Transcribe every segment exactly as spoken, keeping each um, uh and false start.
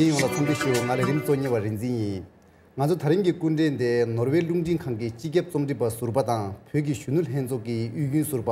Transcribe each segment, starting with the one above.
ཡོངས་ལ་འཚམས་འདྲི་ཞུ། ང་ལས་རིམ་གཙོ་གཉེར་བ་རིག་འཛིན་ཡིན། ང་ཚོ་ད་རིང་གི་སྐུ་མགྲོན་དེ་ནོར་ཝེ་རླུང་འཕྲིན་ཁང་གི་སྤྱི་ཁྱབ་རྩོམ་སྒྲིག་པ་ཟུར་པ་དང་བོད་ཀྱི་གཞོན་ནུ་ལྷན་ཚོགས་ཀྱི་དབུས་རྒྱུན་ཟུར་པ་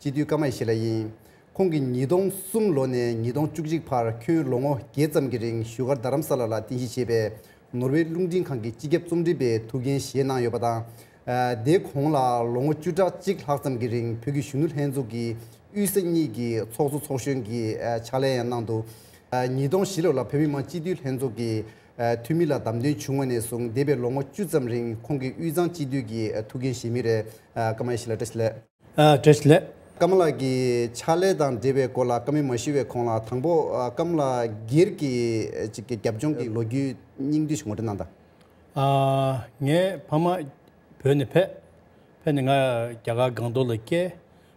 སྤྱི་འཐུས་ཀརྨ་ཡེ་ཤེས་ལགས་ཡིན། ཁོང་གིས་ཉིས་སྟོང་གསུམ་ལོ་ནས་ཉིས་སྟོང་བཅུ་གཅིག་བར་ཁྱོན་ལོ་ངོ་བརྒྱད་ཙམ་གྱི་རིང་བཞུགས་སྒར་རྡ་རམ་ས་ལ་ལ་རྟེན་གཞི་བྱས་པའི་ནོར་ཝེ་རླུང་འཕྲིན་ཁང་གི་སྤྱི་ཁྱབ་རྩོམ་སྒྲིག་པའི་ཐུགས་འགན་བཞེས་གནང་ཡོད་པ་དང་། ཨ། དེའི་གོང་ལ་ལོ་ངོ་བཅུ་ཕྲག་གཅིག་ལྷག་ཙམ་གྱི་རིང་བོད་ཀྱི་གཞོན་ནུ་ལྷན་ཚོགས་ཀྱི་དབུས་ས་གཉིས་ཀྱི་ཚོགས་གཙོ་ཚོགས་གཞོན་གྱི་ཨ་ཕྱག་ལས་ཡང་གནང་འདུག་ཨ། ཉིས་སྟོང་བཞི་ལོ་ལ་བོད་མི་མང་སྤྱི་འཐུས་ལྷན་ཚོགས་ཀྱི་ཨ་འཐུས་མི་ལ་བདམས་ཐོན་བྱུང་བ་ནས་བཟུང་འདས་པའི་ལོ་ངོ་བཅུ་ཙམ་རིང་ཁོང་གིས་དབུས་གཙང་སྤྱི་འཐུས་ཀྱི་ཨ་ཐུགས་འགན་བཞེས་མུས་རེད། ཨ། ཀརྨ་ཡེ་ཤེས་ལགས་བཀྲ་ཤིས་བདེ་ལེགས། ཨ། བཀྲ་ཤིས་བདེ་ལེགས། ཀརྨ་ལགས་ཀྱི་ཕྱག་ལས་དང་འབྲེལ་བའི་སྐོར་ལ་བཀའ་མོལ་མ་ཞུས་པའི་གོང་ལ་དང་པོ་ཨ་ཀརྨ་ལགས་སྒེར་གྱི་ཅིག་གི་རྒྱབ་ལྗོངས་ཀྱི་ལོ་རྒྱུས་སྙིང་བསྡུས་ཤིག་ངོ་སྤྲོད་གནང་དང་། ཨ། ངའི་ཕ་མ་བོད་ནས་ཕེབས། ཕེབས་ནས་ང་རྒྱ་གར་སྒང་ཏོག་ལ་སྐྱེས།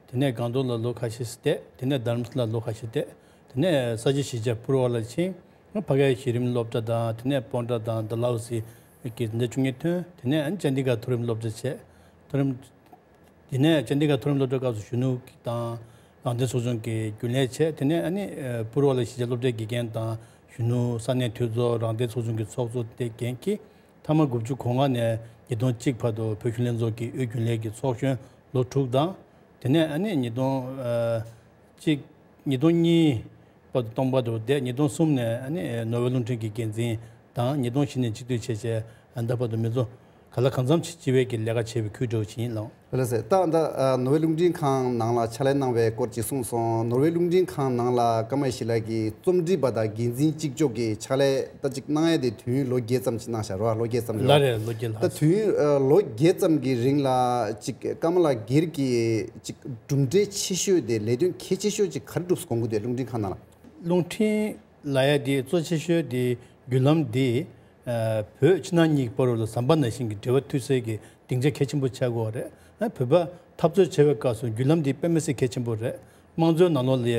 དེ་ནས་སྒང་ཏོག་ལ་ལོ་ཁ་ཤས་བསྡད། དེ་ནས་རྡ་རམ་ས་ལ་ལོ་ཁ་ཤས་བསྡད། དེ་ནས་ས་སྐྱ་གཞིས་ཆགས་པུར་བ་ལ་ཕྱིན། ང་ཕ་གིའི་གཞི་རིམ་སློབ་གྲྭ་དང་། དེ་ནས་སྤོན་ཊ་དང་ཌལ་ཧོ་སི་གི་འཛིན་གྲྭ་བཅུ་གཉིས་ཐོན། དེ་ནས་ཨ་ནི་ཅན་ཌི་གྷར་མཐོ་རིམ་སློབ་གྲྭ་བྱས། མཐོ་རིམ། དེ་ནས་ཅན་ཌི་གྷར་མཐོ་རིམ་སློབ་གྲྭའི་སྐབས་སུ་གཞོན་ནུ་དང་རང་བདེན་ཚོགས་ཆུང་གི་རྒྱུན་ལས་བྱས། དེ་ནས་ཨ་ནི་ཨ་པུར་བ་ལ་གཞིས་ཆགས་སློབ་གྲྭའི་དགེ་རྒན་དང་གཞོན་ནུ་ས་གནས་འཐུས་ཚོགས་རང་བདེན་ཚོགས་ཆུང་གི་ཚོགས་གཙོ་དེ་འགན་འཁྱེར། མཐའ་མ་དགུ་བཅུ་གོ་ལྔ་ནས་ཉིས་སྟོང་གཅིག་བར་དུ་བོད་གཞོན་ལྷན་ཚོགས་ཀྱི་དབུས་རྒྱུན་ལས་ཀྱི་ཚོགས་གཞོན་ལོ་དྲུག་དང་། དེ་ནས་ཨ་ནི་ཉིས་སྟོང་ཨ་གཅིག་ཉིས་སྟོང་གཉིས་བར་དུ་སྟོང་པ་དུ་བསྡད། ཉིས་སྟོང་གསུམ་ནས་ཨ་ནི་ནོར་ཝེ་རླུང་འཕྲིན་གྱི་འགན་འཛིན་དང་། ཉིས་སྟོང་བཞི་ནས་སྤྱི་འཐུས་བྱས་བྱས་ཨ་ད་བར་དུ་མི་ཚོ་ག་ལ་གང་འཚམ་ཞིག་སྤྱི་བའི་གི་ལས་ཀ་བྱས་པའི་ཁུལ་འདྲ་བོ་ཞིག་ཡིན་ལགས། ལགས་སེ། ད་ད་ནོར་ཝེ་རླུང་འཕྲིན་ཁང་ནང་ལ་ཕྱག་ལས་གནང་བའི་སྐོར་ཅིག་གསུངས་སོང་། ནོར་ཝེ་རླུང་འཕྲིན་ཁང་ནང་ལ་ཀརྨ་ཡེ་ཤེས་ལགས་ཀྱིས་རྩོམ་སྒྲིག་པ་དང་འགན་འཛིན་གཅིག་ལྕོགས་ཀྱི་ཕྱག་ལས་ད་ཅིག་གནང་ཡ་དེ་དུས་ཡུན་ལོ་བརྒྱད་ཙམ་ཅིག་གནང་བཞག་རེད་བ། ལོ་བརྒྱད་ཙམ་ལ། ལགས་རེད། ལོ་བརྒྱད་ལྷག་ད་དུས་ཡུན་ཨ་ལོ་བརྒྱད་ཙམ་གྱི་རིང་ལ་ཅིག་ཀརྨ་ལགས་སྒེར་གྱི་ཅིག་གྲུབ་འབྲས་ཆེ་ཤོས་དེ། ལས་དོན་གལ་ཆེ་ཤོས་ཅིག་ག་རེ་བསྒྲུབས་དགོངས་ཀྱི་འདུག་རླུང་འཕྲིན་ཁང་ནང་ལ། རླུང་འཕྲིན་ལབ་ཡ་དེ་གཙོ་ཆེ་ཤོས་དེ་བརྒྱུད་ལམ་དེ་ཨ་བོད་ཕྱི་ནང་གཉིས་ཀྱི་བར་ལ་ཟམ་པ་ནང་བཞིན་གྱི་འབྲེལ་བ་མཐུད་སའི་གི་སྡིངས་ཆ་གལ་ཆེན་པོ་ཆགས་དགོས་པ་རེད། ཨ་བོད་པ་འཐབ་རྩོད་བྱེད་པའི་སྐབས་སུ་བརྒྱུད་ལམ་དེ་དཔེ་མི་སྲིད་གལ་ཆེན་པོ་རེད། དམངས་གཙོའི་ནང་ལོགས་ལ་ཡ་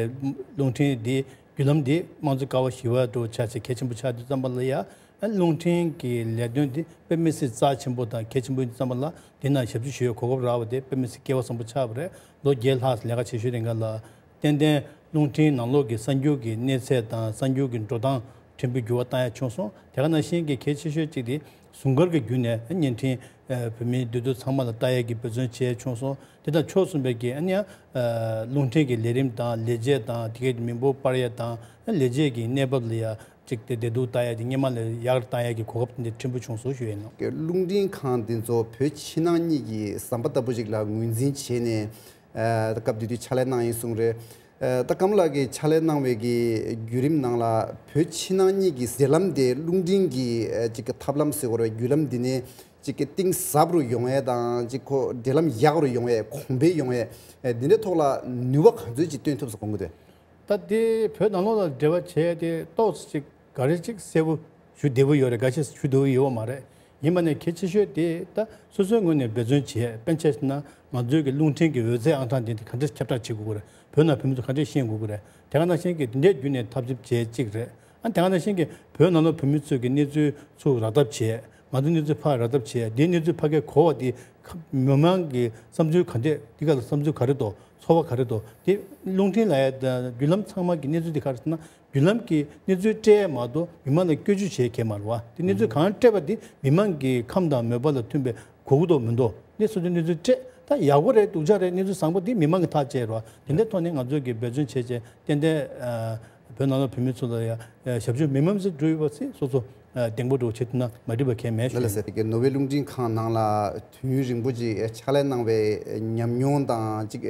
རླུང་འཕྲིན་དེ་བརྒྱུད་ལམ་དེ་དམངས་གཙོའི་ཀ་བ་བཞི་པ་འདྲ་བོ་ཆགས་ཚེ་གལ་ཆེན་པོ་ཆགས་དུས་ཙམ་པ་ལ་ཡ། ཨ་རླུང་འཕྲིན་གྱི་ལས་དོན་དེ་དཔེ་མི་སྲིད་རྩ་ཆེན་པོ་དང་གལ་ཆེན་པོ་ཡིན་དུས་ཙམ་པ་ལ་དེ་ནང་ཞབས་ཞུ་ཞུ་བའི་གོ་སྐབས་རག་པ་དེ་དཔེ་མི་སྲིད་སྐལ་བ་བཟང་པོ་ཆགས་པ་རེད། ལོ་བརྒྱད་ལྷག་ལས་ཀ་བྱེད་ཤུལ་རིང་ག་ལ། ཏན་ཏན་རླུང་འཕྲིན་ནང་ལོགས་ཀྱི་གསར་འགྱུར་གྱི་གནས་ཚད་དང་གསར་འགྱུར་གྱི་འགྲོ་སྟངས་ཕྲན་བུ་འགྱུར་བ་བཏང་ཡ་བྱུང་སོང་། དེ་ག་ནང་བཞིན་གྱི་གལ་ཆེ་ཤོས་གཅིག་དེ་ཟུང་སྒར་གྱི་བརྒྱུད་ནས་བརྙན་འཕྲིན་ཨ་བོད་མིའི་འདོད་འདུན་ཚང་མ་ལ་ལྟ་ཡ་གི་འབད་བརྩོན་བྱས་བྱུང་སོང་། དེ་དང་ཕྱོགས་མཚུངས་པའི་གི་ཨ་ནི་ཡང་ཨ་རླུང་འཕྲིན་གྱི་ལས་རིམ་དང་ལས་བྱེད་དང་དེ་གའི་མི་འབོར་སྤར་ཡ་དང་ལས་བྱེད་ཀྱི་གནས་བབ་ལ་ཡ་གཅིག་དེ་བདེ་སྡུག་ལྟ་ཡ་དེ་སྔོན་མ་ལས་ཡག་བཏང་ཡ་གི་གོ་སྐབས་དེ་འདྲ་ཕྲན་བུ་བྱུང་སོང་ཞུ་ཡ་ཡིན་ནོ། རླུང་འཕྲིན་ཁང་དེ་ཚོ་བོད་ཕྱི་ནང་གཉིས་ཀྱི་ཟམ་པ་ལྟ་བུ་ཅིག་ལ་ངོས་འཛིན་བྱས་ནས་ཨ་སྐབས་དེ་དུས་ཕྱག་ལས་གནང་ཡིན་གསུངས་རེད། ཨ་ད་ཀརྨ་ལགས་ཀྱིས་ཕྱག་ལས་གནང་བའི་གི་བརྒྱུད་རིམ་ནང་ལ་བོད་ཕྱི་ནང་གཉིས་ཀྱི་འབྲེལ་ལམ་དེ་རླུང་འཕྲིན་གྱི་ཨ་ཅིག་གི་ཐབས་ལམ་ཟེར་དགོས་རེད། བརྒྱུད་ལམ་འདི་ནས་ཅིག་གི་གཏིང་ཟབ་རུ་ཡོང་ཡས་དང་ཅིག་ཁོ་འབྲེལ་ལམ་ཡག་རུ་ཡོང་ཡས་གོང་འཕེལ་ཡོང་ཡས་ཨ་འདི་འདྲའི་ཐོག་ལ་ནུས་པ་ག་ཚོད་ཅིག་བཏོན་ཐུབ་ས་དགོངས་ཀྱི་འདུག་ད་དེ་བོད་ནང་ལོགས་ལ་འབྲེལ་བ་བྱས་ཏེ་ཏོག་ཙམ་ཅིག་ག་རེ་ཅིག་གསལ་པོ་ཞུ་བདེ་པོ་ཡོད་རེད། འགའ་ཤས་ཞུ་བདེ་པོ་ཡོད་པ་མ་རེད། ཡིན་པ་ནས་གལ་ཆེ་ཤོས་དེ་ད་སོ་སོའི་ངོས་ནས་འབད་བརྩོན་བྱས། དཔེར་ན་ཆ་བཞག་ན་ང་ཚོའི་གི་རླུང་འཕྲིན་གྱི་འོད་རྩའི་ཨང་གྲངས་དེ་ག་འདྲས་ཁྱབ་བསྒྲགས་བྱེད་དགོས་ཀྱི་རེད། བོད་ནང་བོད་མི་ཚོ་ག་འདྲས་ཤེས་དགོས་ཀྱི་རེད། དེ་ག་ནང་བཞིན་གྱི་དེ་འདྲས་བརྒྱུད་ནས་ཐབས་ཇུས་བྱས་གཅིག་རེད། ཨ་དེ་ག་ནང་བཞིན་གྱི་བོད་ནང་ལ་བོད་མི་ཚོས་ཀྱི་གནས་ཚུལ་ཚུར་རག་ཐབས་བྱས། ང་ཚོ་གནས་ཚུལ་ཕར་རག་ཐབས་བྱས། དེའི་གནས་ཚུལ་ཕ་གིར་གོ་བ་དེ་ཁ་མི་མང་གི་བསམ་ཚུལ་ག་འདྲས། འདི་ག་ལ་བསམ་ཚུལ་ག་རེ་འདུག་ཚོར་བ་ག་རེ་འདུག་དེ་རླུང་འཕྲིན་ལབ་ཡ་དང་བརྒྱུད་ལམ་ཚང་མ་གི་གནས་ཚུལ་དེ་ག་རེ་ཟེར་ན། བརྒྱུད་ལམ་གྱི་གནས་ཚུལ་སྤྲད་མ་གཏོགས་མི་མང་ལ་བཀོལ་སྤྱོད་བྱེད་མཁན་མ་རེད་བ། དེ་གནས་ཚུལ་གང་སྤྲད་པ་དེ་མི་མང་གི་ཁམས་དང་མོས་པ་ལ་མཐུན་པའི་གོ་གི་འདུག་མི་འདུག་གནས་ཚུལ་དེ་གནས་ཚུལ་སྤྲད། ད་ཡག་པོ་རེད། སྡུག་ཅག་རེད། གནས་ཚུལ་བཟང་པོ་དེ་མི་མང་གིས་ཐག་བཅད་རེད་བ། དེ་འདྲའི་ཐོག་ནས་ང་ཚོས་ཀྱི་འབད་བརྩོན་བྱས་བྱས་ཏན་ཏན་ཨ་བོད་ནང་ལ་བོད་མི་ཚོ་ལ་ཡ་ཨ་ཞབས་ཞུ་མི་མང་ཚོས་བསྒྲུབས་ཡོད་པ་ཚོ་སོ་སོ་ཨ་བདེ་པོ་འདྲ་བོ་བྱེད་ཐུབ་ན་མ་འགྲིག་པ་གང་ཡང་མེད་ལགས་ཞུ་ཡིན། ལགས་སེ། ནོར་ཝེ་རླུང་འཕྲིན་ཁང་ནང་ལ་དུས་ཡུན་རིང་པོ་ཅིག་ཕྱག་ལས་གནང་བའི་ཉམས་མྱོང་དང་ཅིག་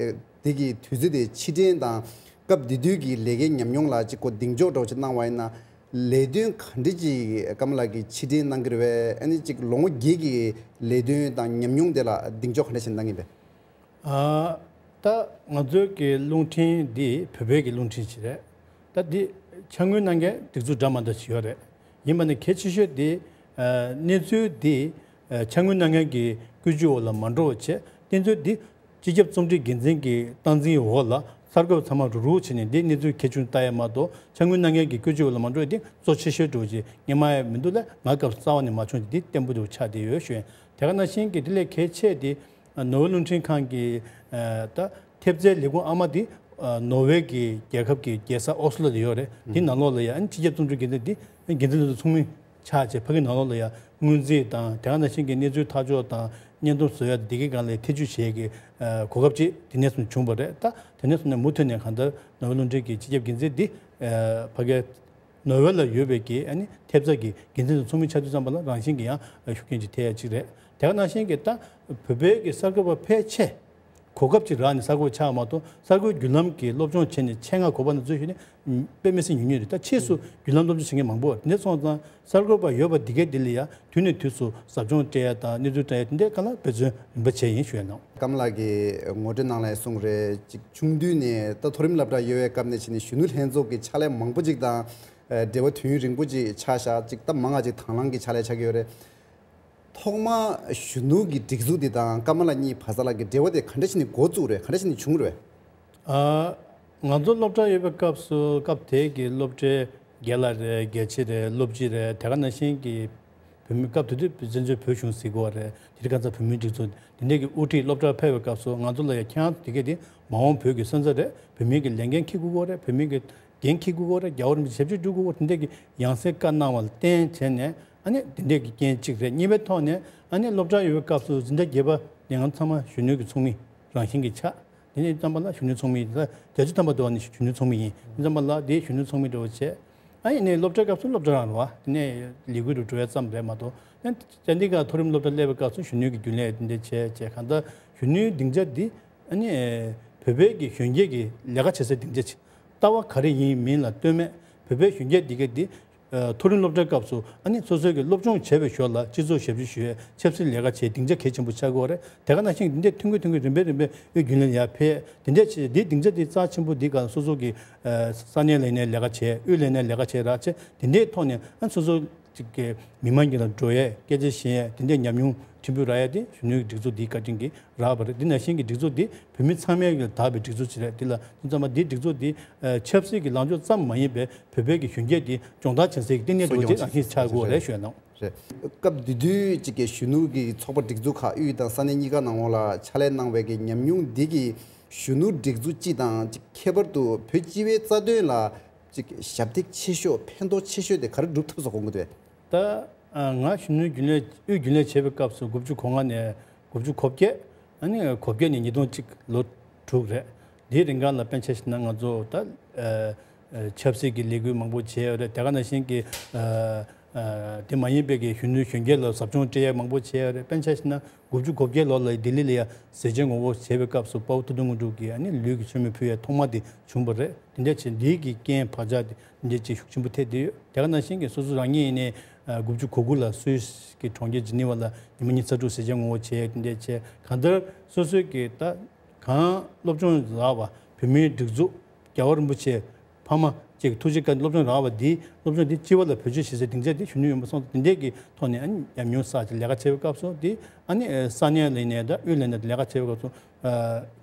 དེ་གི་དུས་ཚོད་དེ་ཕྱིར་དྲན་དང་སྐབས་དེ་དུས་ཀྱི་ལས་ཀའི་ཉམས་མྱོང་ལ་ཅིག་གོ་གདེང་འཇོག་འདྲ་བོ་ཅིག་གནང་བ་ཡིན་ན། ལས་དོན་ག་འདྲ་ཅིག་ཀརྨ་ལགས་ཀྱིས་ཕྱིར་དྲན་གནང་གི་རེད་པས། ཨ་ནི་ཅིག་ལོ་ངོ་བརྒྱད་ཀྱི་ལས་དོན་དང་ཉམས་མྱོང་དེ་ལ་གདེང་འཇོག་ག་འདྲ་ཞིག་གནང་གི་ཡིན་པས། ཨ་ད་ང་ཚོའི་གི་རླུང་འཕྲིན་འདི་བོད་པའི་གི་རླུང་འཕྲིན་ཞིག་རེད། ད་འདི་ཕྱག་དངུལ་གནང་མཁན་སྒྲིག་འཛུགས་འདྲ་མ་འདྲ་ཞིག་ཡོད་རེད། ཡིན་པ་ནི་གལ་ཆེ་ཤོས་འདི་ཨ་གནས་ཚུལ་འདི་ཨ་ཕྱག་དངུལ་གནང་མཁན་གྱི་བཀོད་ཇུས་འོག་ལ་མ་འགྲོ་བ་བྱས། གནས་ཚུལ་འདི་སྤྱི་ཁྱབ་རྩོམ་སྒྲིག་འགན་འཛིན་གྱི་སྟངས་འཛིན་འོག་ལ་གསར་འགོད་ཚང་མ་རུག་རུག་བྱས་ནས་འདི་གནས་ཚུལ་གལ་ཆུང་ལྟ་ཡ་མ་གཏོགས། ཕྱག་དངུལ་གནང་མཁན་གྱི་བཀོད་ཇུས་འོག་ལ་མ་འགྲོ་ཡ་འདི་གཙོ་ཆེ་ཤོས་འདྲ་བོ་ཅིག་སྔོན་མ་ཡང་མི་འདུག་ལ། ང་སྐབས་སུ་རྩ་བ་ནས་མ་བྱུང་། འདི་བརྟན་པོ་འདྲ་བོ་ཆགས་བསྡད་ཡོད་ཞུ་ཡིན། དེ་ག་ནང་བཞིན་གྱི་དེ་ལས་གལ་ཆེ་དེ་ནོར་ཝེ་རླུང་འཕྲིན་ཁང་གི་ཨ་ད་ཐེབས་རྩའི་ལས་ཁུངས་ཨ་མ་དེ་ཨ་ནོར་ཝེ་གི་རྒྱལ་ཁབ་ཀྱི་རྒྱལ་ས་ཨོ་སི་ལོ་དེ་ཡོད་རེད། དེ་ནང་ལོགས་ལ་ཡང་སྤྱི་ཁྱབ་རྩོམ་སྒྲིག་འགན་འཛིན་དེ་ འགན་འཛིན་ལས་ཚོགས་ཚོགས་མི་ཆགས་བྱས་ཕ་གི་ནང་ལོགས་ལ་ཡང་སྔོན་རྩིས་དང་དེ་ག་ནང་བཞིན་གྱི་གནས་ཚུལ་ཐག་གཅོད་དང་སྙན་ཐོ་བཟོ་ཡ་དང་དེ་གའི་སྒང་ལ་ཐེ་བྱུས་བྱེད་ཀྱི་གོ་སྐབས་ཅིག་དེ་ནས་བཟུང་བྱུང་བ་རེད། ད་དེ་ནས་བཟུང་ནས་མུ་མཐུད་ནས་གང་ལྟར་ནོར་ཝེ་རླུང་འཕྲིན་གྱི་སྤྱི་ཁྱབ་འགན་འཛིན་འདི་ཕ་གི་ནོར་ཝེ་ལ་ཡོད་པའི་གི་ཨ་ནི་ཐེབས་རྩ་གི་འགན་འཛིན་ཚོགས་ཚོགས་མི་ཆགས་དུས་ཙམ་པ་ལ་རང་བཞིན་གྱི་ཡང་ཤུགས་རྐྱེན་ཅིག་ཐེབས་ཡ་ཅིག་རེད། དེ་ག་ནང་བཞིན་གྱི་ད་བོད་པའི་གི་གསར་འགོད་པ་ཕལ་ཆེར་གོ་སྐབས་ཅིག་རག་ནས་གསར་འགོད་ཆགས་མ་གཏོགས་གསར་འགོད་བརྒྱུད་ལམ་གྱི་སློབ་སྦྱོང་བྱས་ནས་ཆེད་མངགས་གོ་པ་ནང་འཛུལ་ཞུས་ནས་དཔེ་མི་སྲིད་ཉུང་ཉུང་རེད། ད་ཕྱིས་སུ་བརྒྱུད་ལམ་སློབ་སྦྱོང་བྱེད་མཁན་མང་པོ་ཡོད་རེད། དེ་འདྲ་སོང་ཙང་གསར་འགོད་པ་ཡོད་པ་འདི་གའི་འདི་ལ་ཡང་དུས་ནས་དུས་སུ་ཟབ་སྦྱོང་སྤྲད་ཡ་དང་གནས་ཚུལ་སྤྲད་ཡ་དེ་འདྲའི་སྒང་ལ་འབད་བརྩོན་རིམ་པ་བྱས་ཡིན་ཞུ་ཡ་གནང་། ཀམ་ལགས་ཀྱིས་ངོ་སྤྲོད་ནང་ལ་གསུངས་རེད། ཅིག་ཆུང་དུས་ནས་ད་མཐོ་རིམ་སློབ་གྲྭ་ཡོད་པའི་སྐབས་ནས་བྱས་ནས་གཞོན་ནུ་ལྷན་ཚོགས་ཀྱི་ཕྱག་ལས་མང་པོ་ཅིག་དང་འབྲེལ་བ་དུས་ཡུན་རིང་པོ་ཅིག་ཆགས་བཞག་ཅིག་ད་མང་ང་ཅིག་དང་བླངས་ཀྱི་ཕྱག་ལས་ཆགས་ཀྱི་ཡོད་རེད། ཐོག་མར་གཞོན་ནུ་གི་སྒྲིག་འཛུགས་འདི་དང་ཀརྨ་ལགས་གཉིས་བར་ས་ལ་གི་འབྲེལ་བ་དེ་ག་འདྲ་བྱས་ནས་འགོ་བཙུགས་རེད། ག་འདྲ་བྱས་ནས་བྱུང་རེད། ཨ། ང་ཚོ་སློབ་གྲྭ་ཡོད་པའི་སྐབས་སུ་སྐབས་དེའི་གི་སློབ་གྲྭའི་རྒན་ལགས་རེད། རྒྱལ་གཅེས་རེད། སློབ་སྤྱི་རེད། དེ་ག་ནང་བཞིན་གྱི་བོད་མི་སྐབས་དེ་དུས་བཙན་བྱོལ་བོད་གཞུང་ཟེར་གྱི་ཡོད་རེད། དེ་དུས་གང་ཟག་བོད་མིའི་སྒྲིག་འཛུགས་དེ་འདྲས་ཀྱི་དབུ་ཁྲིད་སློབ་གྲྭར་ཕེབས་པའི་སྐབས་སུ་ང་ཚོ་ལ་ཡང་ཁྱེད་རང་ཚོ་དེ་གས་དེ་མ་འོངས་བོད་ཀྱི་སོན་རྩ་རེད། བོད་མི་གི་ལས་འགན་འཁྱེར་དགོས་ཀྱི་ཡོད་རེད། བོད་མི་གི་འགན་འཁྱེར་དགོས་ཀྱི་ཡོད་རེད། རྒྱལ་བ་རིན་པོ་ཆེ་ཞབས་ཕྱི་སྒྲུབ་དགོས་ཀྱི་ཡོད་རེད། དེ་འདྲས་ཀྱི་ཡང་སེ་བཀའ་གནང་བ་ལ་བརྟེན་བྱས་ནས་ཨ་ནི་དེ་འདྲས་ཀྱི་རྐྱེན་གཅིག་རེད། གཉིས་པའི་ཐོག་ནས་ཨ་ནི་སློབ་གྲྭ་ཡོད་པའི་སྐབས་སུ་འཛིན་གྲྭ་བརྒྱད་པ་ནས་ང་ཚང་མ་གཞོན་ནུ་གི་ཚོགས་མི་རང་བཞིན་གྱིས་ཆགས། དེ་ནས་ཙམ་པ་ལ་གཞོན་ནུ་ཚོགས་མི་ཡིན། ད་བརྒྱད་ཅུ་ཐམ་པ་དུ་བ་ནི་གཞོན་ནུ་ཚོགས་མི་ཡིན། ཙམ་པ་ལ་དེའི་གཞོན་ནུ་ཚོགས་མི་འདྲ་བོ་བྱས། ཨ་ཡིན་ནའི་སློབ་གྲྭའི་སྐབས་སུ་སློབ་གྲྭ་རང་རེད་བ། དེ་ནས་ལས་འགུལ་དུ་འགྲོ་ཡ་ཙམ་རེད་མ་གཏོགས། ཡང་ཅན་ཌི་གྷར་མཐོ་རིམ་སློབ་གྲྭ་སླེབས་པའི་སྐབས་སུ་གཞོན་ནུའི་གི་རྒྱུན་ལས་དེ་འདྲ་བྱས་བྱས་གང་ལྟར་གཞོན་ནུའི་སྡིངས་ཆ་འདི་ཨ་ནི་བོད་པའི་གི་གཞོན་སྐྱེས་ཀྱི་ལས་ཀ་བྱེད་སའི་སྡིངས་ཆ་ཅིག་ལྟ་བ་ག་རེ་ཡིན་མིན་ལ་ལྟོས་མེད་བོད་པའི་གཞོན་སྐྱེས་འདི་ག་འདི། མཐོ་རིམ་སློབ་གྲྭའི་སྐབས་སུ་ཨ་ནི་སོ་སོའི་གི་སློབ་སྦྱོང་བྱས་པའི་ཞོར་ལ་སྤྱི་ཚོགས་ཞབས་ཞུ་ཞུ་ཡས། ཆབ་སྲིད་ལས་ཀ་བྱེད་སྡིངས་ཆ་གལ་ཆེན་པོ་ཆགས་ཀྱི་ཡོད་རེད། དེ་ག་ནང་བཞིན་འདི་འདྲའི་ཐོན་ཁུངས་ཐོན་ཁུངས་རིམ་པས་རིམ་པས་དབུས་རྒྱུན་ལས་ཡར་ཕེབས། དེ་འདྲས་བྱས་འདིའི་སྡིངས་ཆ་འདི་རྩ་ཆེན་པོ་འདི་ག་སོ་སོ་གི་ས་གནས་ལ་ཡིན་ནའི་ལས་ཀ་བྱས། དབུས་ལ་ཡིན་ནའི་ལས་ཀ་བྱས་རག་བྱས། དེ་འདྲའི་ཐོག་ནས་ཨ་སོ་སོ་ཅིག་གི་མི་མང་གི་ལ་འགྲོ་ཡས། སྐད་ཆ་བཤད་ཡས། དེ་འདྲའི་ཉམས་མྱོང་ཕྲན་བུ་རག་ཡས་དེ་གཞོན་ནུའི་སྒྲིག་འཛུགས་འདིའི་བཀའ་དྲིན་གྱིས་རག་པ་རེད། འདི་ནང་བཞིན་གྱི་སྒྲིག་འཛུགས་འདི་བོད་མི་ཚང་མས་ལ་དགའ་བའི་སྒྲིག་འཛུགས་ཅིག་རེད། འདི་ལ་ཡིན་ཙམ་པ་འདིའི་སྒྲིག་འཛུགས་འདི་ཆབ་སྲིད་ཀྱི་ལངས་ཕྱོགས་ཙམ་མ་ཡིན་པའི་བོད་པའི་གི་གཞོན་སྐྱེས་འདི་སྦྱོང་བརྡར་བྱེད་སའི་ལྟེ་གནས་འདྲ་བོ་ཅིག་རང་བཞིན་ཆགས་དགོས་རེད་ཞུ་ཡ་གནང་། རེད། སྐབས་དེ་དུས་ཅིག་གི་གཞོན་ནུ་གི་ཚོགས་པ་སྒྲིག་འཛུགས་ཁག་དབུས་དང་ས་གནས་གཉིས་ཀ་ནང་ལོགས་ལ་ཕྱག་ལས་གནང་བའི་གི་ཉམས་མྱོང་འདི་གིས་གཞོན་ནུ་སྒྲིག་འཛུགས་སྤྱི་དང་ཅིག་ཁྱད་པར་དུ་བོད་སྤྱི་པའི་རྩ་དོན་ལ་ཅིག་ཞབས་འདེགས་ཆེ་ཤོས་ཕན་ཐོགས་ཆེ་ཤོས་དེ་ག་རེ་སྒྲུབ་ཐུབ་སོང་དགོངས་ཀྱི་འདུག་ད་ང་གཞོན་ནུའི་རྒྱུན་ལས་དབུས་རྒྱུན་ལས་བྱེད་པའི་སྐབས་སུ་དགུ་བཅུ་གོ་ལྔ་ནས་དགུ་བཅུ་གོ་བརྒྱད། ཨ་ནི་གོ་བརྒྱད་ནས་ཉིས་སྟོང་གཅིག་ལོ་དྲུག་རེད། འདིའི་རིང་གང་ལ་དཔེ་ཆ་བཞག་ན་ང་ཚོ་ད་ཆབ་སྲིད་ཀྱི་ལས་འགུལ་མང་པོ་བྱས་ཡོད་རེད། དེ་ག་ནང་བཞིན་གྱི་དེ་མ་ཡིན་པའི་གི་གཞོན་ནུ་གཞོན་སྐྱེས་ལ་ཟབ་སྦྱོང་སྤྲད་ཡས་མང་པོ་བྱས་ཡོད་རེད། དཔེ་ཆ་བཞག་ན་དགུ་བཅུ་གོ་བརྒྱད་ལོ་ལ་ལྡི་ལི་ལ་ཡ་ཟས་བཅད་ངོ་རྒོལ་བྱས་པའི་སྐབས་སུ་དཔའ་བོ་ཐུབ་བསྟན་དངོས་གྲུབ་ཀྱིས་ཨ་ནི་ལུས་ཀྱི་མཆོད་མེ་ཕུལ་ཡས་ཐོག་མ་དེ་བྱུང་བ་རེད། དེ་འདྲ་བྱས་འདིའི་གི་རྐྱེན་བག་ཆགས་དེ་འདི་ཅིག་ཤུགས་ཆེན་པོ་ཐེབས་བསྡད་ཡོད། དེ་ག་ནང་བཞིན་གྱི་སོ་སོ་རང་ཉིད་ཡིན་ནའི་དགུ་བཅུ་གོ་དགུ་ལ་སུད་སི་གི་གྲོང་ཁྱེར་ཇི་ནི་ཝ་ལ་ཉི་མ་ཉི་ཤུ་རྩ་དྲུག་ཟས་བཅད་ངོ་རྒོལ་བྱས། དེ་འདྲ་བྱས་གང་ལྟར་སོ་སོའི་གི་ད་གང་སློབ་སྦྱོང་རག་པ་བོད་མིའི་སྒྲིག་འཛུགས་རྒྱལ་བ་རིན་པོ་ཆེ་ཕ་མ་ཅིག་ཐུགས་རྗེ་བཀའ་སློབ་སྦྱོང་རག་པ་འདི་སློབ་སྦྱོང་འདི་སྤྱི་པ་ལ་བེད་སྤྱོད་བྱེད་སའི་སྡིངས་ཆ་འདི་གཞོན་ནུ་ཡོང་པ་སོང་ཙང་དེ་འདྲས་ཀྱི་ཐོག་ནས་ཨ་ནི་ཉམས་མྱོང་བསགས་ཅིག་ལས་ཀ་བྱེད་པའི་སྐབས་སུ་འདི་ཨ་ནི་ས་གནས་ལ་ཡིན་ནའི་ད་དབུས་ལ་ཡིན་ནའི་ལས་ཀ་བྱེད་པའི་སྐབས་སུ།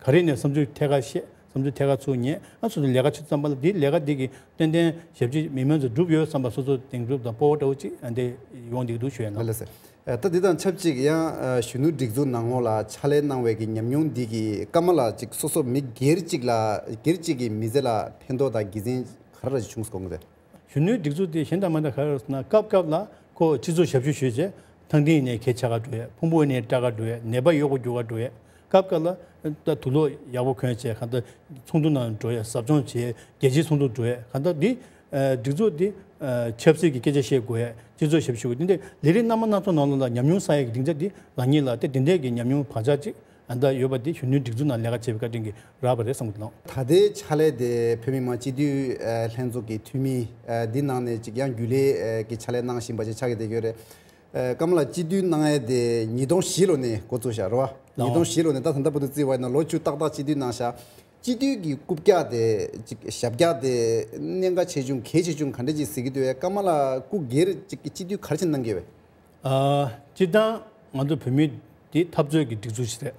ག་རེ་ནས་བསམ་ཚུལ་ཐད་ཀར་བཤད། བསམ་ཚུལ་ཐད་ཀར་ཚུར་ཉན། ཨ་སོ་སོ་ལས་ཀ་བྱེད་ཙམ་པ་ལ་དེའི་ལས་ཀ་དེ་གི་ཏན་ཏན་ཞབས་ཕྱི་མི་མང་ཚོས་བསྒྲུབས་ཡོད་བསམ་པ་སོ་སོ་དེང་སྒྲུབ་དང་སྤོབས་པ་འདྲ་བོ་ཅིག་ཨ་འདི་ཡོང་བསྡད་འདུག་ཞུ་ཡ་ལགས་ལགས་སེ། ད་འདི་དང་ཆབས་ཅིག་ཡང་གཞོན་ནུ་སྒྲིག་འཛུགས་ནང་ལོགས་ལ་ཕྱག་ལས་གནང་བའི་གི་ཉམས་མྱོང་འདི་གི་སྐར་མ་ལ་ཅིག་སོ་སོ་མི་སྒེར་ཅིག་ལ་སྒེར་ཅིག་གི་མི་ཚེ་ལ་ཕན་ཐོགས་དང་དགེ་མཚན་ག་རེ་ཅིག་བྱུང་སོང་གི་རེད། གཞོན་ནུའི་སྒྲིག་འཛུགས་དེ་གཞན་དང་མ་འདྲ་ག་རེ་ཟེར་ན་སྐབས་སྐབས་ལ་ཁོ་སྤྱི་ཚོགས་ཞབས་ཞུ་ཞུས་བྱས་ཐང་སྟེང་ནས་གད་ཆག་ག་འགྲོ་ཡས། ཕུང་པོ་ནས་སྐྲག་ག་འགྲོ་ཡས། ནད་པ་གཡོག་པོ་རྒྱུག་ག་འགྲོ་ཡས། སྐབས་སྐབས་ལ་ད་དུག་ལོག་ཡག་པོ་གོན་བྱས་གང་ལྟར་ཚོགས་འདུ་ནང་འགྲོ་ཡས། ཟབ་སྦྱོང་བྱས་རྒྱལ་སྤྱིའི་ཚོགས་འདུ་འགྲོ་ཡས། གང་ལྟར་འདི་སྒྲིག་འཛུགས་འདི་ཆབ་སྲིད་ཀྱི་སྐད་ཆ་བཤད་དགོས་ཡས། སྤྱི་ཚོགས་ཞབས་ཞུ་དགོས། འདི་འདྲའི་ལས་རིགས་སྣ་མང་སྣ་ཚོགས་ནང་ལོགས་ལ་ཉམས་མྱོང་བསགས་ཡས་ཀྱི་སྡིངས་ཆ་འདི་རང་ཉིད་ལ་དེ་འདི་འདྲས་ཀྱི་ཉམས་མྱོང་བག་ཆགས་ཅིག་ཨ་ད་ཡོད་པ་དེ་གཞོན་ནུའི་སྒྲིག་འཛུགས་ནང་ལས་ཀ་བྱེད་པའི་བཀའ་དྲིན་གྱིས་རག་པ་རེད་བསམ་གྱི་འདུག་ད་ལྟའི་ཕྱག་ལས་དེ་བོད་མི་མང་སྤྱི་འཐུས་ལྷན་ཚོགས་ཀྱི་འཐུས་མི་འདི་ནང་ནས་ཅིག་ཡང་རྒྱུན་ལས་ཀྱི་ཕྱག་ལས་གནང་བཞིན་པ་ཅིག་ཆགས་ཀྱི་བསྡད་ཡོད་རེད། ཀརྨ་ལགས་སྤྱི་འཐུས་གནང་ཡས་དེ་ཉིས་སྟོང་བཞི་ལོ་ནས་འགོ་བཙུགས་བཞག་རེད་བ། ཉིས་སྟོང་བཞི་ལོ་ནས་ད་ད་ལྟ་བར་དུ་བརྩིས་པ་ཡིན་ན་ལོ་བཅུ་ཏག་ཏག་སྤྱི་འཐུས་གནང་བཞག་སྤྱི་འཐུས་ཀྱི་རྐུབ་བཀྱག་དེ་ཅིག་ཞབས་བཀྱག་དེ་གནད་འགག་ཆེ་ཆུང་གལ་ཆེ་ཆུང་ག་འདྲ་ཅིག་གཟིགས་ཀྱི་འདུག་ཀརྨ་ལགས་སྐུ་སྒེར་ཅིག་སྤྱི་འཐུས་ག་རེ་ཅིག་གནང་གི་ཡོད་པས། ཨ། སྤྱིར་བཏང་ང་ཚོ་བོད་མི་འདི་འཐབ་རྩོད་ཀྱི་སྒྲིག་འཛུགས་ཤིག་རེད།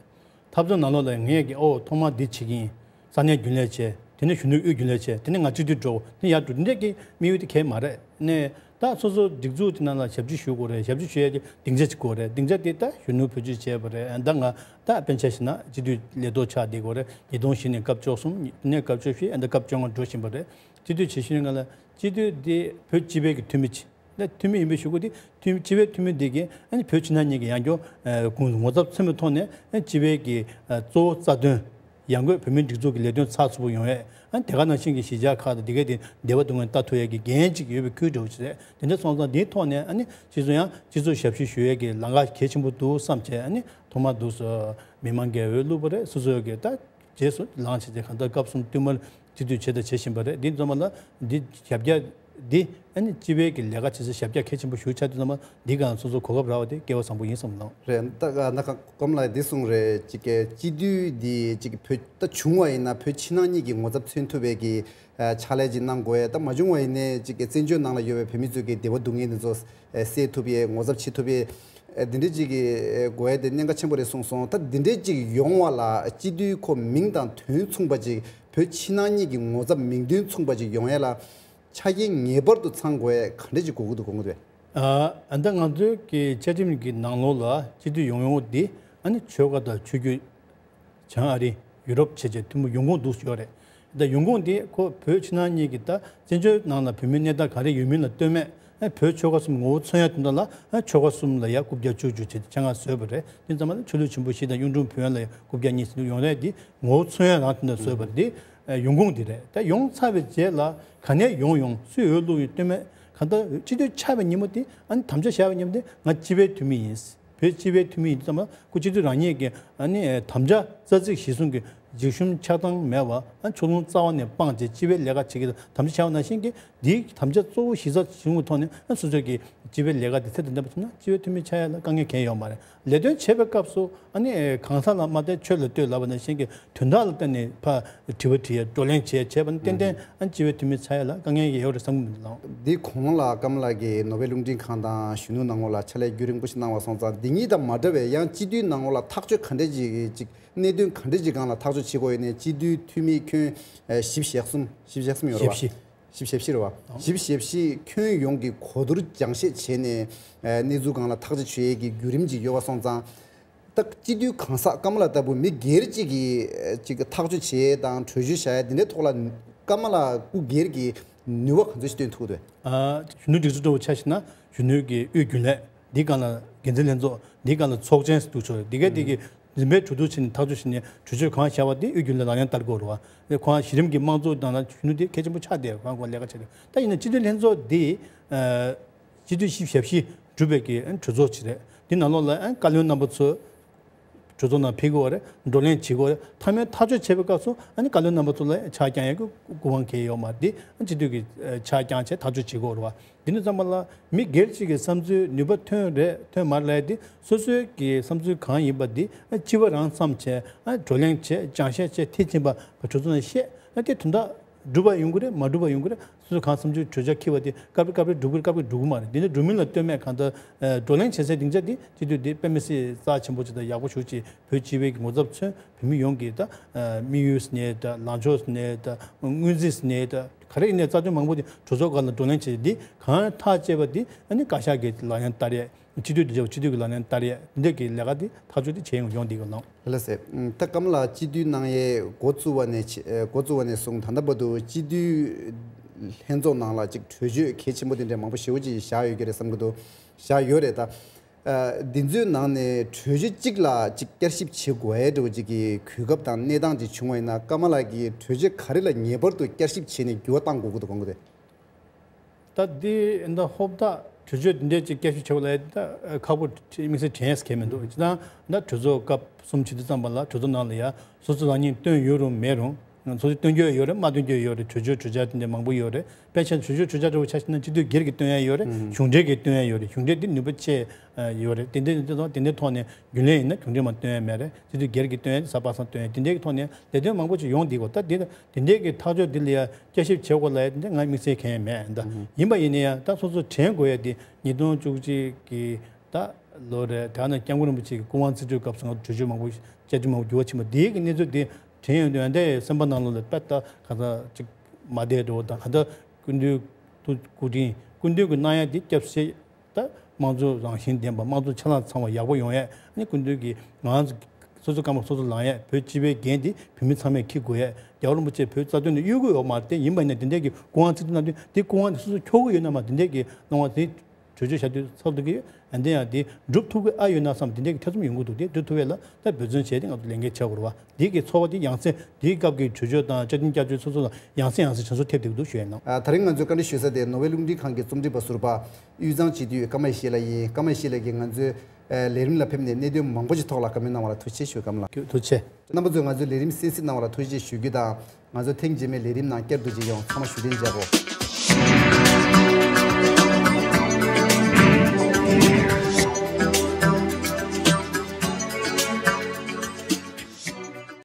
འཐབ་རྩོད་ནང་ལོགས་ལ་ངས་ཀྱི་ཨོ་ཐོག་མར་འདི་བྱེད་ཀྱི་ཡིན། ས་གནས་རྒྱུན་ལས་བྱས། དེ་ནས་གཞོན་ནུ་དབུས་རྒྱུན་ལས་བྱས། དེ་ནས་ང་སྤྱི་འཐུས་འགྲོ། དེ་ནས་ཡར་འགྲོ། འདི་འདྲས་ཀྱི་དམིགས་ཡུལ་དེ་གལ་མ་རེད། ནས་ད་སོ་སོ་སྒྲིག་འཛུགས་དེ་ནང་ལ་ཞབས་ཕྱི་ཞུ་དགོས་རེད། ཞབས་ཕྱི་ཞུ་ཡས་ཀྱི་སྡིངས་ཆ་ཅིག་དགོས་རེད། སྡིངས་ཆ་དེ་ད་གཞོན་ནུ་བེད་སྤྱོད་བྱས་པ་རེད། ད་ང་ད་དཔེར་ན་ཆ་བཞག་ན་སྤྱི་འཐུས་ལས་ཐོག་ཆགས་བསྡད་ཡོད་རེད། ཉིས་སྟོང་བཞི་ནས་སྐབས་བཅུ་གསུམ། དེ་ནས་སྐབས་བཅུ་བཞི། ཨ་ད་སྐབས་བཅོ་ལྔ་འགྲོ་བཞིན་པ་རེད། སྤྱི་འཐུས་བྱེད་བཞིན་ཡོད་སྒང་ལ་སྤྱི་འཐུས་དེ་བོད་སྤྱི་པའི་གི་འཐུས་མི་ཅིག་ད་འཐུས་མི་ཡིན་པའི་གཞུག་གུ་དེ་འཐུས་སྤྱི་པའི་འཐུས་མི་དེ་གིས་ཨ་ནི་བོད་ཕྱི་ནང་གཉིས་ཀྱི་ཡང་བསྐྱར་ཨ་ངོ་ཚབ་མཚོན་པའི་ཐོག་ནས་ཨ་ནི་སྤྱི་པའི་གི་ཨ་གཙོ་བོ་རྩ་དོན། ཡང་སྒོས་བོད་མིའི་སྒྲིག་འཛུགས་ཀྱི་ལས་དོན་ཚགས་ཚུད་པོ་ཡོང་ཡས། ཨ་ནི་དེ་ག་ནང་བཞིན་གྱི་གཞིས་ཆགས་ཁག་དང་དེ་གའི་དེ་འདོད་པ་སྡུག་བསྔལ་ལྟ་ཐུབ་ཡས་ཀྱི་འགན་ཅིག་ཡོད་པའི་ཁུལ་འདྲ་བོ་ཅིག་རེད། དེ་འདྲ་སོང་ཙང་དེའི་ཐོག་ནས་ཨ་ནི་སྤྱི་ཚོགས་ཡང་སྤྱི་ཚོགས་ཞབས་ཞུ་ཞུ་ཡས་ཀྱི་ལམ་ཁ་གལ་ཆེན་པོ་འདུག་བསམ་བྱས། ཨ་ནི་ཐོག་མར་འདུག་སེ་མི་མང་གིས་འོས་བླུགས་པ་རེད། སོ་སོ་གི་ད་རྗེས་སུ་ལངས་བྱས་ཏེ་གང་ལྟར་སྐབས་གསུམ་བསྟུད་མར་སྤྱི་འཐུས་བྱས་དང་བྱེད་བཞིན་པ་རེད། འདི་ཚང་མ་ལ་འདི་ཞབས་བཀྱག་འདི་ཨ་ནི་སྤྱི་པའི་གི་ལས་ཀ་བྱེད་སའི་ཞབས་བཀྱག་གལ་ཆེན་པོ་ཞིག་ཆགས་དུས་ཙམ་པ་འདི་གང་སོ་སོ་གོ་སྐབས་རག་པ་དེ་སྐལ་བ་བཟང་པོ་ཡིན་བསམ་ལང་། རེད། ད་ན་ཁ་སྐམ་ལགས་འདི་གསུངས་རེད། ཅིག་གི་སྤྱི་འཐུས་འདི་ཅིག་བོད་ད་བྱུང་བ་ཡིན་ན་བོད་ཕྱི་ནང་གཉིས་ཀྱི་ངོ་ཚབ་མཚོན་ཐུབ་པའི་གི་ཕྱག་ལས་ཅིག་གནང་དགོས་ཡས། ད་མ་བྱུང་བ་ཡིན་ནའི་ཅིག་གི་བཙན་བྱོལ་ནང་ལ་ཡོད་པའི་བོད་མི་ཚོའི་གི་བདེ་བ་སྡུག་བསྔལ་འདི་ཚོ་སེལ་ཐུབ་ཡས། ངོ་ཚབ་བྱེད་ཐུབ་ཡས། འདི་འདྲ་ཅིག་གི་དགོས་ཡས་དེ་གནད་འགག་ཆེན་པོ་རེད་གསུངས་སོང་། ད་འདི་འདྲ་ཅིག་ཡོང་བ་ལ་སྤྱི་འཐུས་ཁོ་མིང་དང་དོན་མཚུངས་པ་ཅིག་བོད་ཕྱི་ནང་གཉིས་ཀྱི་ངོ་ཚབ་མིང་དོན་མཚུངས་པ་ཅིག་ཡོང་ཡས་ལ་ཆ་རྐྱེན་ངེས་པར་དུ་ཚང་དགོས་ཡས་ག་འདྲ་ཅིག་དགོས་ཀྱི་འདུག་དགོངས་ཀྱི་འདུག་གས། ཨ་ད་ང་ཚོའི་གི་བཅའ་ཁྲིམས་ཀྱི་ནང་ལོགས་ལ་སྤྱི་འཐུས་ཡོང་ཡོང་འདི་ཨ་ནི་ཆོལ་ཁ་དང་ཆོས་བརྒྱུད། བྱང་ཨ་རི། ཡུ་རོབ་བྱས་བྱས་ཐུན་མོང་ཡོང་ཁུངས་འདུག་ཡོད་རེད། ད་ཡོང་ཁུངས་འདི་ཁོ་བོད་ཕྱི་ནང་གཉིས་ཀྱི་ད་བཙན་བྱོལ་ནང་ལ་བོད་མིའི་གནས་སྟངས་ག་རེ་ཡོད་མིན་ལ་ལྟོས་མེད། ཨ་བོད་ཆོལ་ཁ་གསུམ་ངོ་བོ་མཚོན་ཡ་དོན་དག་ལ་ཨ་ཆོལ་ཁ་གསུམ་ལ་ཡ་རྐུབ་བཀྱག་བཅུ་བཅུ་བྱས་ཏེ་ཆ་ཚང་བཟོས་པ་རེད། དེ་ཙམ་ལ་ཆོས་ལུགས་ཆེན་པོ་བཞི་དང་གཡུང་དྲུང་བོན་ལ་ཡ་རྐུབ་བཀྱག་གཉིས་ཟེར་ཡོང་རེད། འདི་ངོ་བོ་མཚོན་ཡ་རང་དོན་དག་བཟོས་པ་རེད། འདི་ཡོང་ཁུངས་འདི་རེད། ད་ཡོང་ཚར་བའི་རྗེས་ལ་ག་ནས་ཡོང་ཡོང་སུས་འོས་བླུགས་ཡོང་ལྟོས་མེད། གང་ལྟར་སྤྱི་འཐུས་ཆགས་པའི་ཉིན་མོ་དེ་ཨ་ནི་དམ་བཅའ་བཞག་པའི་ཉིན་མོ་དེ་ང་སྤྱི་པའི་འཐུས་མི་ཡིན། བོད་སྤྱི་པའི་འཐུས་མི་ཡིན་དུས་ཙམ་པ་ཁོ་སྤྱི་འཐུས་རང་ཉིད་ཀྱི་ཨ་ནི་དམ་བཅའ་རྩ་ཚིག་གཞིར་བཟུང་གི་འཇིགས་ཞུམ་ཆགས་སྡང་མེད་པ། ཨ་ཕྱོགས་ལྷུང་རྩ་བ་ནས་སྤངས་བྱས་སྤྱི་པའི་ལས་ཀ་བྱེད་ཀྱི་དམ་བཅའ་བྱས་པ་ནང་བཞིན་གྱི་འདིའི་དམ་བཅའ་གཙོ་བོ་གཞི་རྩ་གཞིར་བཟུང་གི་ཐོག་ནས་ཨ་སོ་སོའི་གི་སྤྱི་པའི་ལས་ཀ་དེ་ཚད་དང་ལྡན་པ་བྱུང་ན་སྤྱི་པའི་འཐུས་མི་ཆགས་ཡ་ལ་དཀའ་ངལ་གང་ཡང་ཡོད་མ་རེད། ལས་དོན་བྱེད་པའི་སྐབས་སུ་ཨ་ནི་གང་ཟག་ལ་མ་བལྟས་ཆོས་ལ་ལྟོས་ལབ་པ་ནང་བཞིན་གྱི་དོན་དག་ལ་བརྟེན་ནས་ཕར་དྲི་བ་དྲི་ཡ་བགྲོ་གླེང་བྱས་བྱས་པ་ནི་ཏན་ཏན་ཨ་ནི་སྤྱི་པའི་འཐུས་མི་ཆགས་ཡ་ལ་དཀའ་ངལ་ཡོད་རེད་བསམ་གྱི་མི་འདུག་ལགས། འདི་གོང་ལ་སྐམ་ལགས་ཀྱིས་ནོར་ཝེ་རླུང་འཕྲིན་ཁང་དང་གཞོན་ནུ་ནང་ལོགས་ལ་ཕྱག་ལས་རྒྱུན་རིང་པོ་ཞིག་གནང་བ་སོང་ཙང་འདི་གཉིས་དང་མ་འདྲ་བའི་ཡང་སྤྱི་འཐུས་ནང་ལོགས་ལ་ཐག་གཅོད་ག་འདྲས་ཅིག་ཅིག་གནད་དོན་ག་འདྲས་ཅིག་སྒང་ལ་ཐག་གཅོད་བྱེད་དགོས་ཡོད་ནས་སྤྱི་འཐུས་འཐུས་མི་ཁྱོན་བཞི་བཅུ་ཞེ་གསུམ་བཞི་བཅུ་ཞེ་གསུམ་ཡོད་རེད་བ། བཞི་བཅུ་ཞེ་བཞི་རེད་བ། བཞི་བཅུ་ཞེ་བཞི་ཁྱོན་ཡོངས་ཀྱི་གོ་བསྡུར་སྦྱང་བཤད་བྱས་ནས་གནས་ཚུལ་སྒང་ལ་ཐག་གཅོད་བྱེད་ཡས་ཀྱི་བརྒྱུད་རིམ་ཅིག་ཡོད་པ་སོང་ཙང་། ད་སྤྱི་འཐུས་གང་ཟག་ཀརྨ་ལགས་ལྟ་བུ་མི་སྒེར་གཅིག་གིས་ཅིག་ཐག་གཅོད་བྱེད་ཡས་དང་གྲོས་ཆོད་བཞག་ཡས་འདི་འདྲའི་ཐོག་ལ་ཀརྨ་ལགས་སྐུ་སྒེར་གྱི་ནུས་པ་ག་ཚོད་ཞིག་བཏོན་ཐུབ་འདུག་གས། ཨ་གཞོན་ནུ་སྒྲིག་འཛུགས་འདྲ་བོ་ཆ་བཞག་ན་གཞོན་ནུའི་གི་དབུས་རྒྱུན་ལས་འདི་སྒང་ལ་འགན་འཛིན་ལྷན་ཚོགས་འདི་སྒང་ལ་ཚོགས་ཆེན་ཟེར་འདུག་ཆོག་རེད། འདི་གས་འདི་གི་རིམ་པས་གྲོས་བསྡུར་བྱས་ནས་ཐག་གཅོད་བྱས་ནས་གྲོས་ཆོད་གང་བཞག་པ་དེ་དབུས་རྒྱུན་ལས་ལག་ལེན་བསྟར་དགོས་རེད་བ། ཁོང་གཞི་རིམ་གྱི་དམངས་གཙོ་ནང་ལ་གཞོན་ནུ་དེ་གལ་ཆེན་པོ་ཆགས་བསྡད་ཡོད། ཁོང་ཁོང་ལས་ཀ་བྱས་ཏེ་ད་ཡིན་ན་སྤྱི་འཐུས་ལྷན་ཚོགས་འདི་ཨ། སྤྱི་འཐུས་བཞི་བཅུ་ཞེ་བཞི་གྲུབ་པའི་གི་གྲོས་ཚོགས་ཅིག་རེད། འདི་ནང་ལོགས་ལ་བཀའ་བློན་རྣམ་པ་ཚོས་གྲོས་ཚོགས་ནང་ཕེབས་དགོས་རེད། བགྲོ་གླེང་བྱེད་དགོས་རེད། མཐའ་མའི་ཐག་གཅོད་བྱེད་པའི་སྐབས་སུ་ཨ་ནི་བཀའ་བློན་རྣམ་པ་ཚོ་ལ་ཕྱག་བརྐྱང་ཡག་གི་སྐུ་དབང་གང་ཡང་ཡོད་མ་རེད། འདི་སྤྱི་འཐུས་ཀྱི་ཕྱག་བརྐྱངས་བྱས་ཐག་གཅོད་བྱེད་དགོས་རེད་བ། འདི་ནི་ཚང་མ་ལ་མི་སྒེར་གཅིག་གི་བསམ་ཚུལ་ནུས་པ་ཐོན་རེད་ཐོན་མ་རེད་ལབ་ཡ་འདི་སོ་སོའི་གི་བསམ་ཚུལ་གང་ཡིན་པ་འདི་ཨ་སྤྱི་བ་རང་བསམ་བྱས་ཨ་བགྲོ་གླེང་བྱས་སྦྱང་བཤད་བྱས་མཐིལ་ཕྱིན་པ་གྲོས་ཚོགས་ནང་བཤད་ཨ་དེ་དོན་དག་འགྲུབ་པ་ཡོང་གི་རེད། མ་འགྲུབ་པ་ཡོང་གི་རེད། སོ་སོ་གང་བསམ་ཚུལ་གྲོས་འཆར་འཁྱེར་བ་དེ་སྐབས་རེ་སྐབས་རེ་འགྲུབ་ཀྱི་རེད། སྐབས་རེ་འགྲུབ་ཀྱི་མ་རེད། འདི་ནི་འགྲུབ་མིན་ལ་ལྟོས་མེད་གང་ལྟར་ཨ་བགྲོ་གླེང་བྱེད་སའི་སྡིངས་ཆ་འདི་སྤྱི་འཐུས་འདི་དཔེ་མི་སྲིད་རྩ་ཆེན་པོ་ཅིག་དང་ཡག་པོ་ཞེ་པོ་ཅིག་བོད་སྤྱི་པའི་ངོ་ཚབ་མཚོན་བོད་མི་ཡོངས་ཀྱི་ད་ཨ་དམིགས་ཡུལ་ཟེར་ནའི་ད་ལངས་ཕྱོགས་ཟེར་ནའི་ད་སྔོན་རྩིས་ཟེར་ནའི་ད་ག་རེ་ཡིན་ནའི་རྩ་དོན་མང་པོ་དེ་གྲོས་ཚོགས་སྒང་ལ་བགྲོ་གླེང་བྱས་འདི་གང་ཐག་བཅད་པ་འདི་ཨ་ནི་བཀའ་ཤག་གིས་ལག་ལེན་བསྟར་ཡས། སྤྱི་འཐུས་དེ་ཚོ་སྤྱི་འཐུས་ཀྱི་ལག་ལེན་བསྟར་ཡས་འདི་འདྲ་གི་ལས་ཀ་འདི་ཐག་གཅོད་དེ་བྱས་ཡོང་ཡོང་འདི་གི་ལོང་། ལགས་སེ། ད་སྐམ་ལགས་སྤྱི་འཐུས་གནང་ཡས་འགོ་བཙུགས་པ་ནས་ཆེ་འགོ་བཙུགས་པ་ནས་བཟུང་ད་ལྟ་བར་དུ་སྤྱི་འཐུས་ལྷན་ཚོགས་ནང་ལ་ཅིག་གྲོས་ཆོད་གལ་ཆེན་པོ་དེ་འདྲ་མང་པོ་ཞེ་པོ་ཅིག་བཞག་ཡོད་ཀྱི་རེད་བསམ་གྱི་འདུག་བཞག་ཡོད་རེད་ད། འདི་ཚོའི་ནང་ནས་གྲོས་ཆོད་གཅིག་ལ་ཅིག་བསྐྱར་ཞིབ་བྱེད་དགོས་ཡས་འདྲ་བོ་ཅིག་གི་གོ་སྐབས་དང་གནས་སྟངས་ཅིག་བྱུང་བ་ཡིན་ན་སྐམ་ལགས་ཀྱིས་གྲོས་ཆོད་ག་རེ་ལ་ངེས་པར་དུ་བསྐྱར་ཞིབ་བྱས་ནས་འགྱུར་བ་གཏང་དགོས་ཀྱི་འདུག་དགོངས་ཀྱི་རེད། ད་འདི་ད་ཧོབ་ད་གྲོས་ཆོད་འདི་འདྲས་ཅིག་བསྐྱར་ཞིབ་བྱེད་པ་ལ་ད་ཁག་པོ་དམིགས་བསལ་དྲན་ཡས་གང་ཡང་མི་འདུག་ཅི་ད་ད་གྲོས་ཚོགས་སྐབས་གསུམ་བྱེད་དུས་ཙམ་པ་ལ་གྲོས་ཚོགས་ནང་ལ་ཡ་སོ་སོ་རང་ཉིད་བཏོན་ཡོད་རུང་མེད་རུང་སོ་སོ་བཏོན་རྒྱུ་ཡོད་རེད། མ་བཏོན་རྒྱུ་ཡོད་རེད། གྲོས་ཆོད་གྲོས་འཆར་དེ་འདྲ་མང་པོ་ཡོད་རེད། དཔེ་ཆ་གྲོས་ཆོད་གྲོས་འཆར་འདྲ་བོ་ཆ་བཞག་ན་སྤྱི་འཐུས་སྒེར་གྱིས་བཏོན་ཡ་ཡོད་རེད། གཞུང་འབྲེལ་གྱིས་བཏོན་ཡ་ཡོད་རེད། གཞུང་འབྲེལ་འདི་ནུས་པ་ཆེ་ཡོད་རེད། དེ་འདྲས་དེ་འདྲས་དེ་འདྲས་ཐོག་ནས་རྒྱུན་ལས་ཡིན་ན་གཞུང་འབྲེལ་མ་བཏོན་ཡ་མེད་རེད། སྤྱི་འཐུས་སྒེར་གྱིས་བཏོན་ཡ་གཟའ་པ་སངས་བཏོན་ཡ་དེ་འདྲས་ཀྱི་ཐོག་ནས་ལས་དོན་མང་པོ་ཅིག་ཡོང་བསྡད་ཀྱི་ཡོད། ད་དེ་དེ་འདྲས་ཀྱི་ཐག་གཅོད་འདི་ལ་ཡ་བསྐྱར་ཞིབ་བྱེད་དགོས་ལབ་ཡ་དེ་འདྲས་ང་དམིགས་བསལ་གང་ཡང་མེད་ད། ཡིན་པ་ཡིན་ན་ཡང་ད་སོ་སོ་དྲན་དགོས་ཡ་དེ་ཉིས་སྟོང་བཅུ་གཅིག་གི་ད་ལོ་རེད། དེ་ནས་སྐྱབས་མགོན་རིན་པོ་ཆེ་གི་སྐུ་དབང་བརྩི་སྲུང་སྐབས་སུ་ང་ཚོ་གྲོས་ཆོད་མང་པོ་བཅའ་ཁྲིམས་མང་པོ་འགྱུར་བ་ཕྱིན་པ་དེའི་གི་གནས་ཚུལ་དེ་དྲན་ཡོང་དུས་ཡང་དེ་སེམས་པ་ནང་ལོགས་ལ་དཔེ་ལྟ་ག་ཚ་ཅིག་མ་བསྡད་འགྲོ་དང་ག་ད་སྐུ་མདུན་དུ་སྐུ་དྲིན་སྐུ་མདུན་གྱི་གནང་ཡ་དེ་སྐྱབས་སེ་ད་དམངས་གཙོ་རང་བཞིན་ལྡན་པ་དམངས་གཙོ་ཆ་ལག་ཚང་བ་ཡག་པོ་ཡོང་ཡ་ཨ་ནི་སྐུ་མདུན་གྱི་ང་ཚོ་སོ་སོ་སྐར་མ་སོ་སོ་ལངས་ཡ་བོད་སྤྱི་པའི་འགན་དེ་བོད་མི་ཚང་མས་འཁྱེར་དགོས་ཡ་རྒྱལ་བ་རིན་པོ་ཆེ་བོད་རྩ་དོན་ནས་གཡོལ་གྱི་ཡོད་མ་རེད། དེ་ཡིན་པ་ཡིན་ན་དེ་འདྲས་ཀྱི་སྐུ་དབང་བརྩི་སྲུང་གནང་དུས་དེ་སྐུ་དབང་དེ་སོ་སོ་འཁྱོག་གི་ཡོད་ན་མ་དེ་འདྲས་ཀྱི་གནང་བ་དེ། གྲོས་ཆོད་བཞག་དུས་ཚོགས་འདུ་གི་ཡོད། ཨ་འདི་ཡང་འདི་འགྲུབ་ཐུབ་ཀྱི་ཨ་ཡོད་ན་བསམ་དེ་འདྲའི་གི་ཐེ་ཚོམ་ཡོང་གི་འདུག་དེ་འགྲུབ་ཐུབ་ཡས་ལ་ད་འབད་བརྩོན་བྱས་ཏེ་ང་ཚོ་ལས་འགན་བྱ་དགོས་རེད་བ། འདི་གི་ཚོགས་པ་འདི་ཡང་སེ་འདིའི་སྐབས་ཀྱི་གྲོས་ཆོད་དང་བཅའ་ཁྲིམས་བསྐྱར་བཅོས་སོ་སོ་ལ་ཡང་སེ་ཡང་སེ་དྲན་གསོ་ཐེབས་བསྡད་ཀྱི་འདུག་ཞུ་ཡས་ནང་། ཨ། ད་རིང་ང་ཚོས་བཀའ་འདྲི་ཞུ་ས་དེ་ནོར་ཝེ་རླུང་འཕྲིན་ཁང་གི་རྩོམ་སྒྲིག་པ་ཟུར་པ་དབུས་གཙང་སྤྱི་འཐུས་ཀརྨ་ཡེ་ཤེས་ལགས་ཡིན། ཀརྨ་ཡེ་ཤེས་ལགས་ཀྱིས་ང་ཚོའི་ཨ་ལས་རིམ་ལ་ཕེབས་ནས་གནད་དོན་མང་པོ་ཞིག་ཐོག་ལ་བཀའ་མོལ་གནང་བ་ལ་ཐུགས་རྗེ་ཆེ་ཞུ། ཀརྨ་ལགས། ཐུགས་རྗེ་ཆེ། རྣམ་པ་ཚོས་ང་ཚོའི་ལས་རིམ་གསན་གཟིགས་གནང་བ་ལ་ཐུགས་རྗེ་ཆེ་ཞུ་རྒྱུ་དང་། ང་ཚོ་ཐེངས་རྗེས་མའི་ལས་རིམ་ནང་བསྐྱར་དུ་མཇལ་ཡོང་། ཚང་མ་བཞུགས་གདན་འཇགས་དགོས།